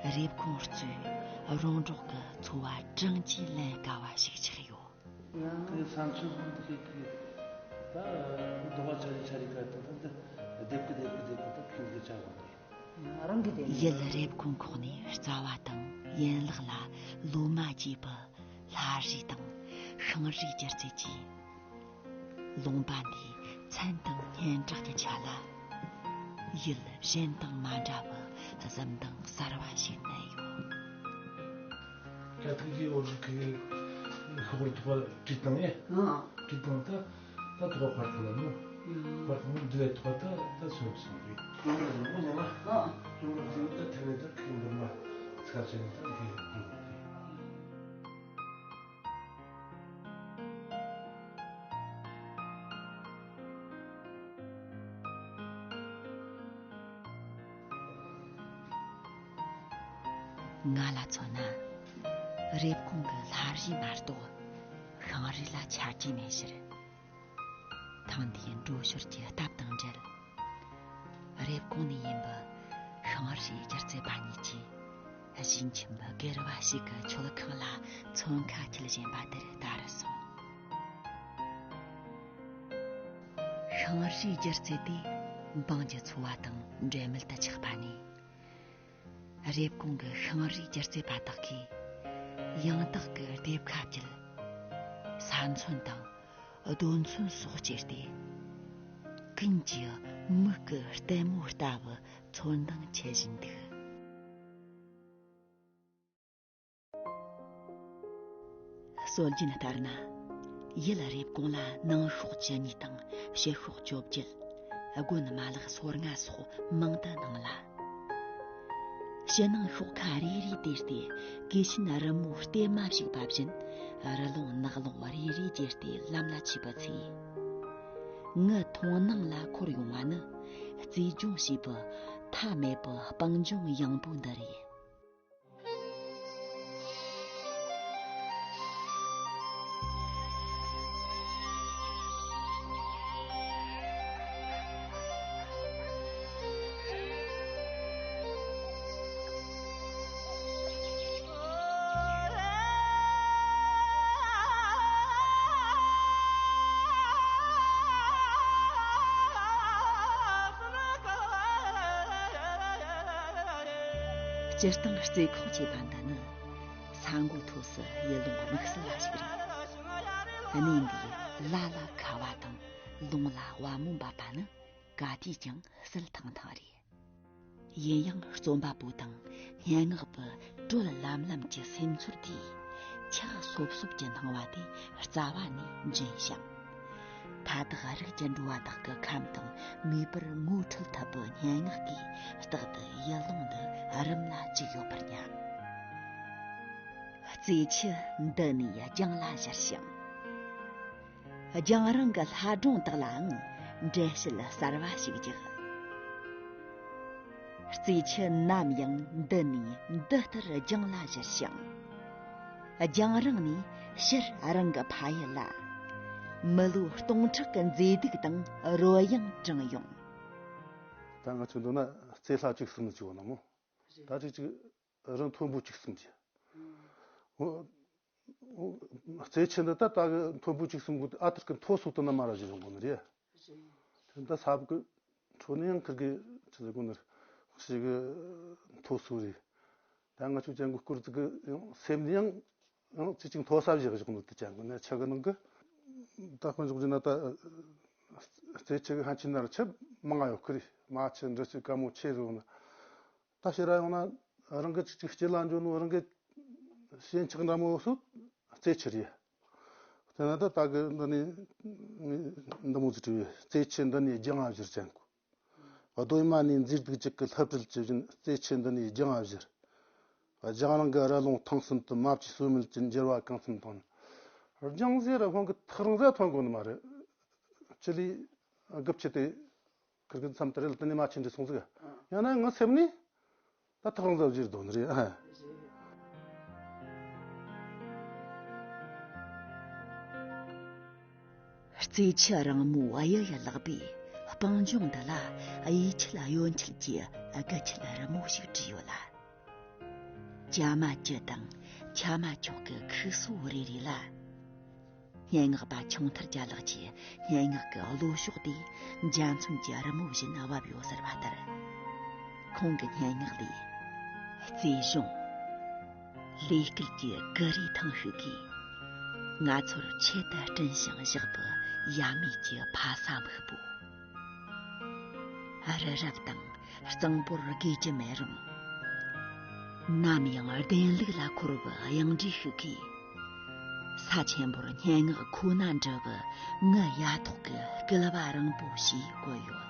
རེབ་གོང་གཙོས་རོང་འབྲོག་གི་འཚོ་བ་བགྲང་གིས་ལེན་དཀའ་བ་ཞིག་ཆགས་ཡོད། དེ་ས་མཚོན་ཁོང་དེ་གི་ད་རྡོ་བ་ཆ་རི་ཆ་རི་ཀ་ད་ད་ད་སྡེབ་ཀི་སྡེབ་ཀི་སྡེབ་ཀི་ད་ཁེངས་གི་ཆ་བ་དེ། རང་གི་དེ་ཡུལ་རེབ་གོང་ཁོག་ནས་རྩ་བ་དང་ཡན་ལག་ལ་ལོ་མ་རྒྱས་པའི་ལྷ་རིས་དང་ཤིང་རིས་སྒྱུ་རྩལ་གྱིས། ལུང་པ་འདིའི་མཚན་དང་སྙན་གྲགས་ཀྱི་ཆ་ལ། ཡུལ་གཞན་དང་མ་འདྲ་བའི་གཟི་མདངས་གསར་བ་ཞིག་བསྣན་ཡོད། ཁ་ཐུག་གི་འོ་ཟིག་གི་ཤོག་བུར་ཐོག་བྲིས་བཏང་ངས། ཨ། བྲིས་བཏང་ད་ད་ཐོག་ཕར་ཐོག་ལ་ནོ། ཨ། ཕར་ཐོག་འདི་ལས་ཐོག་ད་ད་སོང་སོང་གི། ཁྱོད་ལ་ནོ་ཉང་ཨ། ཁྱོད་ལ་ནོ་ད་ཐེ་ནས་ད་ཁྱོད་འདི་མ་ཚ་ཆེན་ད་འདི་འདི། ང་ལ་མཚོན་ན། རེབ་གོང་གི་ལྷ་རིས་མ་གཏོགས་ཤིང་རིས་ལ་ཆ་རྒྱུས་མེད་ཕྱིར། ཐེངས་འདིའི་འགྲོ་ཞོར་གྱི་སྟབས་དང་འབྲེལ། རེབ་གོང་ནས་ཡིན་པའི་ཤིང་རིས་སྒྱུ་རྩལ་པ་གཉིས་ཀྱིས་གཞིས་ཁྱིམ་སྒེར་བ་ཞིག་གི་མཆོད་ཁང་ལ་མཚོན་ཁ་འཁྱིལ་བཞིན་པ་དེར་ད་རུ་སོང་། ཤིང་རིས་སྒྱུ་རྩལ་དེ་འབངས་ཀྱི་འཚོ་བ་དང་འབྲེལ་མེད་དུ་ཆགས་པ་ནས། རེབ་གོང་གི་ཤིང་རིས་སྒྱུ་རྩལ་པ་དག་གིས་ཡང་དག་གི་སྡེབ་ཁ་བརྒྱུད། ས་མཚོན་དང་རྡོ་མཚོན་སོགས་སྤྱད་དེ། ཀུན་གྱིས་མིག་གི་ལྟད་མོ་ལྟ་བུ་ཚོར་སྣང་འཆར་བཞིན་འདུག། སྲོལ་རྒྱུན་ལྟར་ན། ཡུལ་རེབ་གོང་ལ་ནང་ཤོག་བཅུ་གཉིས་དང་ཕྱི་ཤོག་བཅོ་བརྒྱད། དགོན་མ་ལག་སོ་ལྔ་སོགས་མང་དུ་སྣང་ལ། ཕྱི་ནང་ཤོག་ཁ་རེ་རེ་བལྟས་ཏེ། གོས་ཆེན་རི་མོའི་ལྟེབ་མ་ཞིག་ཕབ་བཞིན། རི་ལུང་ནགས་ཀློང་རེ་རེ་བརྒྱུད་དེ་ལམ་ལ་ཆས་པའི་ཚེ། ངའི་མཐོང་སྣང་ལ་འཁོར་ཡོང་བ་ནི། རྩེ་ལྗོངས་ཞེས་པའི་མཐའ་མེད་པའི་སྤང་ལྗོངས་ཡངས་པོ་འདི་རེད། སྤྱིར་བཏང་རྩེ་ཁོག་ཅེས་པ་འདི་ནི། ས་མགོ་མཐོ་སའི་ཡུལ་ལུང་དམིགས་བསལ་བ་ཞིག་རེད། གནས་འདིའི་ལ་ལ་ཁ་བ་དང་ལུང་ལ་བ་མོ་འབབ་པ་ནི་ག་དུས་ཀྱང་གསལ་ཐང་ཐང་རེད། ཡིན་ཡང་རྩོམ་པ་པོ་དང་སྙན་ངག་པའི་དྲོད་ལམ་ལམ་གྱི་སེམས་ཚོར་དེས་ཆགས་སོབ་སོབ་ཀྱི་སྣང་བ་དེ་རྩ་བ་ནས་འབྱིན་ཞིང་། མཐའ་དག་རིགས་ཀྱི་འགྲོ་བ་དག་གི་ཁམས་དང་མོས་པར་ངོ་འཕྲོད་ཐུབ་པའི་སྙན་ངག་གིས་རྟག་ཏུ་ཡུལ་ལུང་འདི་རུམ་ལ་བཅུག་ཡོད་པར་སྙམ། རྩེ་ཆུ་འདི་ནས་རྒྱང་ལ་བཞུར་ཞིང་། རྒྱང་རིང་གི་ལྷ་སྒྲུང་དག་ལའང་འགྲེལ་བཤད་གསར་བ་ཞིག་རྒྱག། རྩེ་ཆུ་ནམ་ཡང་འདི་ནས་འདི་ལྟར་རྒྱང་ལ་བཞུར་ཞིང་། རྒྱང་རིང་ནས་ཕྱིར་རང་གི་ཕ་ཡུལ་ལ། མི་ལོ་སྟོང་ཕྲག་གི་མཛེས་སྡུག་དང་རོལ་དབྱངས་དྲངས་ཡོང་། ད་ང་ཚོས་འདོད་ན་རྩེ་ལྷ་བཅུ་གསུམ་ནི་བཅུ་བོ་ན་མོ། ད་ཅིག་ཅིག་རི་མཐོན་པོ་བཅུ་གསུམ་གྱི། འོ། འོ། རྩེ་ཆུ་འདི་ད་ལྟ་གི་མཐོན་པོ་བཅུ་གསུམ་གི་ཨ་ཐུར་གི་མཐོ་སོ་དུ་ན་མ་ར་བཞུར་ཡོང་གོ་ནི་རེད། དེ་ད་ས་བབ་གི་ཁྲོད་ནས་ཡང་ཁིར་གི་ཆུ་ཟེར་གོ་ནི་ཞིག་གི་མཐོ་སོ་རེད། ད་ང་ཚོ་ཅན་གི་སྐོར་ཙི་གི་ཡང་སེམས་ནི་ཡང་ཡང་ཅི་ཅིག་མཐོ་ས་བཞག་བཞག་ནི་དུ་ཅན་གི་ནི་ཆུ་གི་ནང་གི་ད་དཔོན་ཞོག་རྒྱུ་ན་ད་རྩེ་ཆུ་གི་ཧན་ཆི་ན་ར་ཆུ་མང་ང་ཡོད་ཁི་རེད། མ་ཆུ་འདྲི་ཆུ་དཀའ་མོ་ཆེ་ཟེར་ན། ད་ཕྱིར་ར་ཡོང་ན་རང་གི་ཅིག་ཅིག་སྤྱི་ལ་འཇོན་ནོ་རང་གི་ཞེན་ཆགས་འདྲ་མོ་སོ་རྩེ་ཆུ་རེད། དེ་ན་ད་ད་གི་འདི་ནི་འདི་མོ་ཟིག་བྲིས་ཡོད། རྩེ་ཆུ་འདི་ནས་རྒྱང་ང་བཞུར་ཅན་གོ། གདོད་མ་ནས་མཛེས་སྡུག་ཅིག་གི་ལྷ་བྲལ་ཇི་བཞིན་རྩེ་ཆུ་འདི་ནས་རྒྱང་ང་བཞུར། རྒྱང་རིང་གི་ར་ལུང་ཐང་གསུམ་དུ་མ་བཅོས་སོ་མེད་ཀྱི་འགྱུར་བ་གང་འཚམ་བཏང་། རྒྱང་ཟེར་ར་ཧོན་གི་ཐག་རིང་ཟེར་ཐོན་གོ་ནི་མ་རེད། ཅི་ལི་དགུ་བཅུ་དེ། ཁིར་གི་མཚམས་དེར་ལ་དེ་ནས་མ་ཕྱིན་དྲི་སོང་ཟིག་ཡང་ན་ངའི་སེམས་ནས་ད་ཐག་རིང་ཟབ་ཅིག་འདོན་རེད། རྩེ་ཆུ་རིང་མོའི་གཡུ་ཡི་ལག་པས་སྤང་ལྗོངས་འདི་ལ་གཡས་འཁྱིལ་གཡོན་འཁྱིལ་གྱི་དགུ་འཁྱིལ་རི་མོ་ཞིག་བྲིས་ཡོད་ལ། ཅ་མ་ཅི་དང་ཆ་མ་ཆོག་གི་ཁུག་སོ་རེ་རེ་ལ། སྙན་ངག་པ་ཆུང་ཐར་རྒྱལ་ལགས་ཀྱི་སྙན་ངག་གི་བློ་ཕྱོགས་དེ་འཇའ་ཚོན་གྱི་རི་མོ་བཞིན་བབས་ཡོད་ཟེར་བ་ལྟར། ཁོང་གི་སྙན་ངག་ལས། རྩེ་གཞུང་། ལས་སྐལ་གྱི་གུ་རུའི་ཐང་ཤིག་གིས། ང་ཚོར་ཆེད་དུ་བསྐྲུན་ཞིང་བཞག་པའི་ཡབ་མེས་ཀྱི་ཕ་ས་སྨུག་པོ། རི་རབ་དང་། གཙང་པོར་དགོས་ཀྱི་མེད་རུང་། ནམ་ཡང་བདེན་ལུགས་ལ་འཁོར་བའི་གཡང་འབྲས་ཤིག་གིས། ས་ཆེན་པོར་སྙན་ངག་ཁོ་ན་འབྲི་བའི་ངའི་ཡ་ཐོག་གི་སྐུད་པ་རིང་པོ་ཞེས་བཀོད་ཡོད།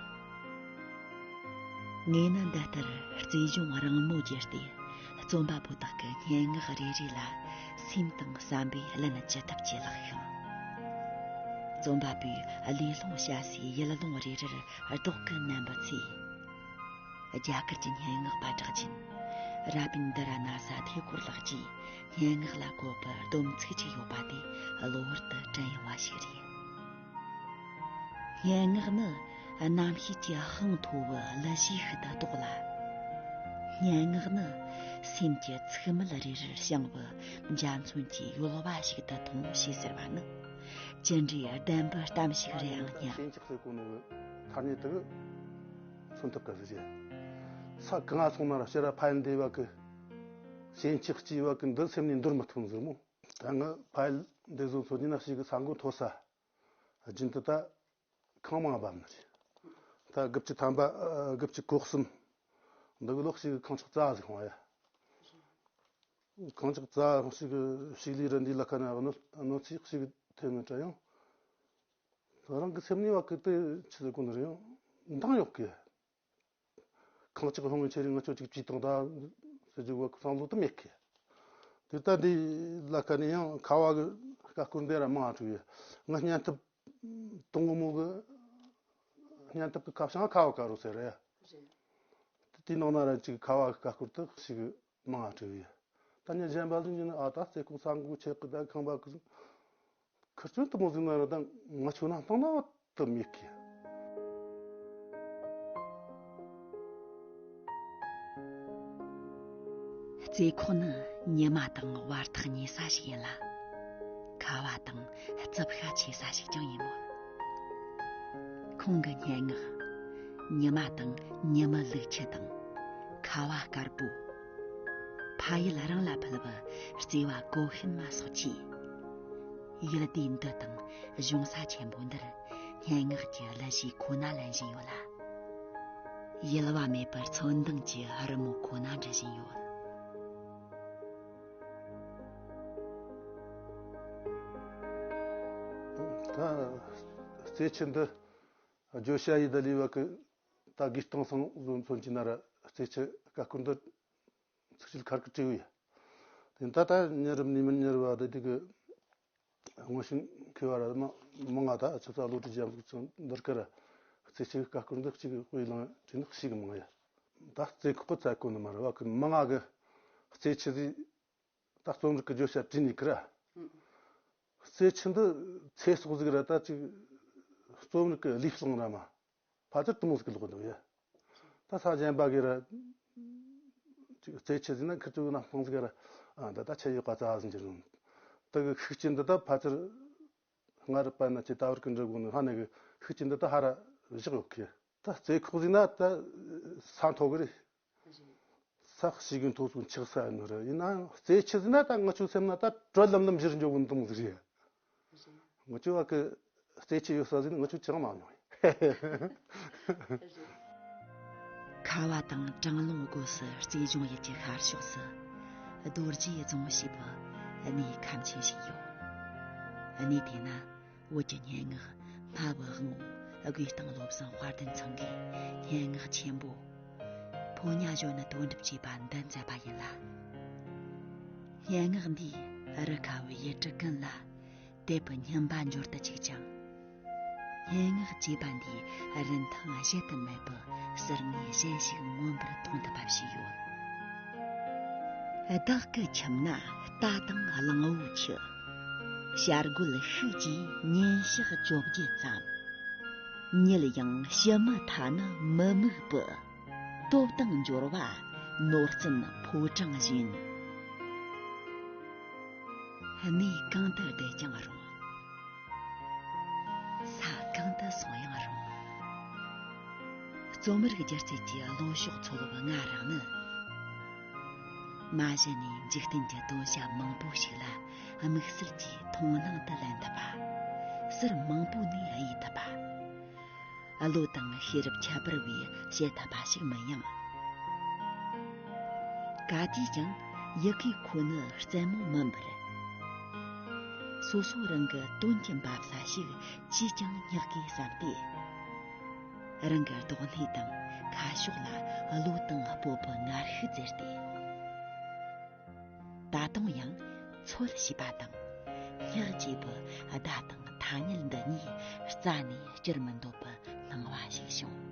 ངས་ནི་འདི་ལྟར་རྩེ་གཞུང་རིང་མོ་བརྒྱུད་དེ། རྩོམ་པ་པོ་དག་གི་སྙན་ངག་རེ་རེ་ལ་སེམས་དང་བསམ་པས་བརླན་ཅི་ཐུབ་ཀྱིས་བཀླགས་ཤིང་། རྩོམ་པ་པོས་གླེ་སློང་བྱ་སའི་ཡུལ་ལུང་རེ་རེར་རྡོག་གིས་མནན་པའི་ཚེ། རྒྱ་གར་གྱི་སྙན་ངག་པ་གྲགས་ཅན་ར་བིན་དི་ར་ནཱ་ས་ཐེ་ཀོར་ལགས་ཀྱིས་སྙན་ངག་ལ་བཀོད་པའི་སྡོམ་ཚིག་ཅིག་ཡོད་པ་དེ་གློ་བུར་དུ་དྲན་ཡོང་བ་ཞིག་རེད། སྙན་ངག་ནི་རྣམ་ཤེས་ཀྱི་དཔངས་མཐོ་བའི་གླུ་གཞས་ཤིག་ཏུ་གཏོགས་ལ། སྙན་ངག་ནི་སེམས་ཀྱི་ཚིག་མལ་རེ་རེར་བཤང་བའི་འཇའ་ཚོན་གྱི་ཡོལ་བ་ཞིག་ཏུ་མཐོང་ཞེས་ཟེར་བ་ནི་ཅི་འདྲའི་བདེན་པའི་གཏམ་ཞིག་རེད་ཨང་སྙམ། ཞེན་ཆགས་ཟེར་གོ་ནོ་གི་ཐ་སྙད་དེ་གི་མཚོན་ཐུབ་གི་ཟིག་རེད། ས་གང་ང་སོང་ན་ར་ཕྱིར་ར་ཕ་ཡུལ་འདི་བ་གི་ཞེན་ཆགས་སྐྱེས་བ་གི་འདི་སེམས་ནས་འདོར་མི་ཐུབ་ཟིག་མོ། ད་ངི་ཕ་ཡུལ་འདི་བཟོ་ཚོ་ཉིན་ན་ཞིག་གི་ས་མགོ་མཐོ་ས་རྒྱུན་དུ་ད་ཁང་མང་བབས་ནི་རེད། ད་དགུ་བཅུ་ཐམ་པ་ཨ་དགུ་བཅུ་གོ་གསུམ་འདི་གི་ལོག་ཞིག་གི་ཁང་ཆག་རྩ་ཟིག་ཧོང་ཡ། ཁང་ཆག་རྩ་ཧོང་ཞིག་གི་ཞིག་ལས་རི་འདི་ལ་ཁ་ན་གནོད་གནོད་འཚེ་ཞིག་ཐེབས་ནི་འདྲ་ཡང་། རང་གི་སེམས་ནས་བ་གི་དེ་ཆི་ཟིག་གོ་ནི་རེད་ཡང་འདང་ཡོད་གི། ཁང་ཆག་ལྷུང་བའི་ཆེད་རིང་ང་ཚོ་ཅིག་བྲིས་བཏང་ད། ཟེར་རྒྱུ་བ་བསམ་བློ་དུ་མེད་གི། དེ་ལྟ་འདི་ལ་ཁ་ནས་ཡང་ཁ་བ་གི་ཀ་ཀུར་འདི་ར་མང་དྲུག་ཡོད། ང་སྙན་ཐབས་དང་པོ་མོ་གི་སྙན་ཐབས་ཀྱི་ཁ་བྱང་ཁ་བ་ཀ་རུ་ཟེར་རེད། དེའི་ནང་ན་ར་ཅིག་ཁ་བ་གི་ཀ་ཀུར་དུ་ཞིག་མང་དྲུག་ཡོད། ད་ནི་གཞན་པ་ལ་ཡིན་ཨ་ད་རྩེ་ཁོག་ས་འགུག་ཆེ་གི་ད་ཁང་པ་གི་ཁིར་ཆུ་དུ་མོ་ཟིན་ན་ར་ད་ང་ཆུ་ན་བཏང་ན་བ་དུ་མེད་གི། རྩེ་ཁོག་ནི་ཉི་མ་དང་བར་ཐག་ཉེ་ས་ཞིག་ཡིན་ལ། ཁ་བ་དང་རྩུབ་ཤ་ཆེ་ས་ཞིག་ཀྱང་ཡིན་མོད། ཁོང་གི་སྙན་ངག་ཉི་མ་དང་ཉི་མའི་ལུག་ཁྱུ་དང་ཁ་བ་དཀར་པོ། ཕ་ཡུལ་རང་ལ་ཕུལ་བའི་བརྩེ་བ་གོ་ཤེས་མ་སོགས་ཀྱིས། ཡུལ་སྡེ་འདི་དང་གཞུང་ས་ཆེན་པོ་འདིར་སྙན་ངག་གི་གླུ་གཞས་ཁོ་ན་ལེན་བཞིན་ཡོད་ལ། གཡེལ་བ་མེད་པར་ཚོན་མདངས་ཀྱི་རི་མོ་ཁོ་ན་འབྲི་བཞིན་ཡོད། ད་རྩེ་ཆུ་འདི་བརྗོད་བྱ་ཡི་ད་ལས་བ་གི་ད་དགེ་སྟོང་སང་བཟོ་མཚོན་གྱི་ན་ར་རྩེ་ཆུ་ཀ་ཀུར་འདི་ཚིག་ཆུ་ཁར་གི་བྲིས་ཡོད། དེ་ད་ད་ཉེ་རབས་ནས་མི་ཉེ་རབས་བ་དེ་དེ་གི་དངོས་ཤིང་མཁས་བ་ར་མ་མང་ང་ད་ཆུ་ཚ་བློ་གྲོས་རྒྱ་མཚོ་ཚང་འདིར་ཀ་ར་རྩེ་ཆུ་ཀ་ཀུར་འདི་གཅིག་དཔེ་ལང་དྲིན་ཤིག་མང་ཡ། ད་རྩེ་ཁོག་གི་ཚ་ཁོ་ནི་མ་ར་བ་གི་མང་ང་གི་རྩེ་ཆུ་ཟིག་ད་རྩོམ་རིག་གི་བརྗོད་བྱ་བྲིས་ནས་ཀི་ར། རྩེ་ཆུ་འདི་ཚེ་སྲོག་ཟིག་ར་ད་ཅིག་རྩོམ་རིག་གི་ལུས་བླངས་ར་མ། ཕལ་ཆེར་དུ་མོ་ཟིག་གི་ལོག་འདུག་ཡ། ད་ས་གཞན་པ་གི་ར་ཅིག་རྩེ་ཆུ་ཟིག་ན་ཁི་ཚོ་ན་སྤང་ཟིག་ར། ཨ་ད་ད་ཆ་ཡོད་ག་ཙ་ཟིན་གྱི་རུང་། ད་གི་ཤུགས་ཀྱིན་འདི་ད་ཕལ་ཆེར་སྔར་པ་ན་ཅི་ད་བར་གི་འདྲ་དགོས་ནི་ཧ་ནི་གི་ཤུགས་ཀྱིན་འདི་ད་ཧ་ར་བཞག་ཡོད་གི། ད་རྩེ་ཁོག་ཟིག་ན་ད་ས་མཐོ་གི་རེད། ས་གཤིས་ཀྱི་མཐོ་སོང་ཆགས་ས་ནི་རེད། ཡིན་ནའང་རྩེ་ཆུ་ཟིན་ན་ད་ང་ཆུ་སེམས་ན་ད་དྲོད་ལམ་ལམ་བཞུར་འཇོག་གི་འདུག་ཟིག་རེད། ང་ཆུ་བ་གི་རྩེ་ཆུ་ཡོད་ས་ཟིན་ང་ཆུ་ཅང་མ་མྱོང་། ཁ་བ་དང་གྲང་རླུང་སྒོས་སུ་རྩེ་གཞུང་ཡུལ་གྱི་ཤར་ཕྱོགས་སུ་རྡོ་རྗེ་རྫོང་ཞེས་པའི་གནས་ཁམས་ཆེན་ཞིག་ཡོད། གནས་དེ་ན་བོད་ཀྱི་སྙན་ངག་སྨྲ་བའི་དབང་པོ་དགེ་སྟེང་བློ་བཟང་དཔལ་ལྡན་ཚང་གིས་སྙན་ངག་ཆེན་པོ་ཕོ་ཉ་གཞོན་ནུ་དོན་གྲུབ་ཅེས་པ་འདི་མཛད་པ་ཡིན་ལ། སྙན་ངག་འདིས་རི་ཁ་བའི་ཡུལ་གྲུ་ཀུན་ལ་དད་པའི་སྙིམ་པ་འབྱོར་དུ་བཅུག་ཅིང་། སྙན་ངག་ཅེས་པ་འདིའི་རིན་ཐང་གཞལ་དུ་མེད་པའི་ཟུར་ངོས་གཞན་ཞིག་མངོན་པར་མཐོང་ཐུབ་པ་ཞིག་ཡོད། བདག་གི་ཁྱིམ་ན་རྟ་དང་གླང་བོ་ཆེ། བྱ་རྒོད་ཤུགས་ཀྱིས་ཉིན་ཞག་བཅོ་བརྒྱད་ཙམ། ཉིད་ཡང་ཕྱི་མི་ཐ་ན་མི་དམིགས་པའི། སྟོབས་དང་འབྱོར་བ་ནོར་སྐྱོན་ཕོ་བྲང་བཞིན། གནས་གང་དུ་བསྡད་ཀྱང་རུང་། ས་གང་དུ་སོང་ཡང་རུང་། རྩོམ་རིག་སྒྱུ་རྩལ་གྱི་བློ་ཕྱོགས་འཚོལ་བའི་ང་རང་ནི། མ་གཞི་ནས་འཇིག་རྟེན་གྱི་དོན་བྱ་མང་པོ་ཞིག་ལ་དམིགས་བསལ་གྱིས་མཐོང་སྣང་དུ་ལེན་ཐུབ་པ། ཟུར་མང་པོ་ནས་དབྱེ་ཐུབ་པ། བློ་དང་ཤེས་རབ་ཁྱད་པར་བས་བྱེད་ཐུབ་པ་ཞིག་མིན་ཡང་། ག་དུས་ཀྱང་ཡི་གེ་ཁོ་ནི་རྩེད་མོ་མིན་པར། སོ་སོ་རང་གི་དོན་གྱི་འབབ་ས་ཞིག་ཅིས་ཀྱང་སྙེག་དགོས་བསམ་སྟེ། རང་གི་རྡོག་སྣེ་དང་ཁ་ཕྱོགས་ལ་བློ་དང་སྤོབས་པའི་ངར་ཤུགས་བཙིར་ཏེ། ད་དུང་ཡང་འཚོལ་ཞེས་པ་དང་སྙེག་ཅེས་པའི་བརྡ་དང་ཐ་སྙད་འདི་གཉིས་རྩ་ནས་བསྐྱུར་མི་འདོད་པའི་སྣང་བ་ཞིག་བྱུང་།